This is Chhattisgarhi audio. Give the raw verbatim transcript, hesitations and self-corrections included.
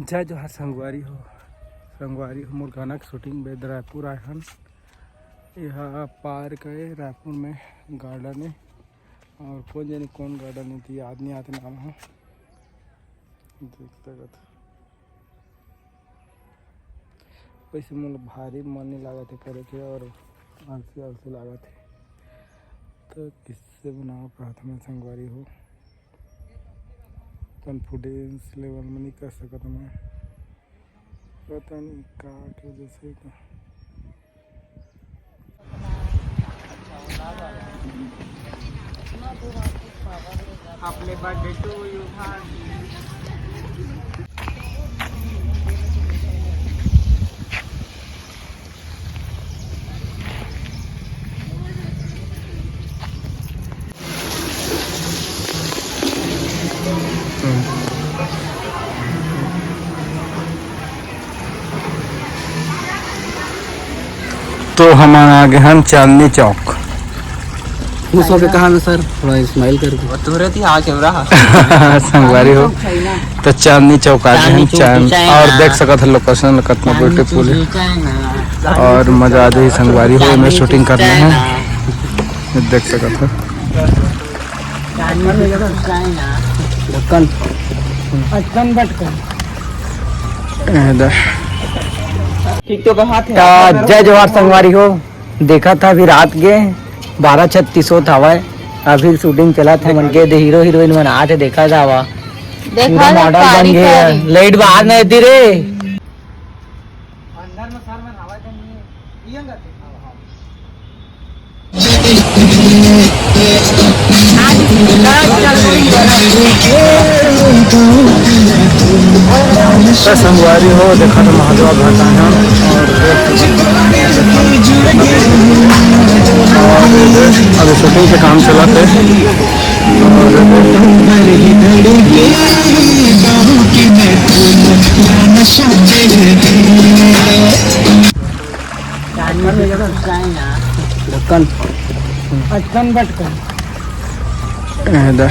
जय जोहार संगवारी हो, संगवारी हो, मोर गाना के shooting बर रायपुर आए हन। यह park है, रायपुर में garden है, और कौन जाने कौन garden है, तो याद नहीं आते नाम है। देख सकत हो। वैसे मोला भारी मन नहीं लागत है करे के, और आलसी आलसी लागत है, तो किससे बनाओ प्रार्थना संगवारी हो। Confidence level में नहीं कर सकत मैं, पता नहीं का के जैसे का। Happy birthday to you, भाभी। तो हमन आ गे हन चांदनी चौक। मुंह सो के कहा ना सर, थोड़ा smile करके। वो तोरे थी, हाँ, camera। संगवारी हो, तो चांदनी चौक आ गे हन। चांद और देख सकत हो location ल, कतना beautiful है। और मजा आ जाही संगवारी हो, एमे shooting करना है। देख सकत हो। ढक्कन। अटकन बटकन। ए दे। ठीक तो कहा थे। त जय जोहार संगवारी हो, देखा था अभी रात के बारह छत्तीस होत हवय, अभी shooting चलत हे, मन के दे hero heroine मन आत हे, देखा था हवा। देखा पूरा था model बन कारी गए कारी। हैं। Light बाहर नहीं दी रे। अंदर में सर में हवा तो नहीं है। ये अंदर देखा हुआ। तो संगवारी हो, देखा तो महादेवा घाट आए हैं और अभी shooting के काम चलत हे। ढक्कन। अटकन बटकन। ए दे।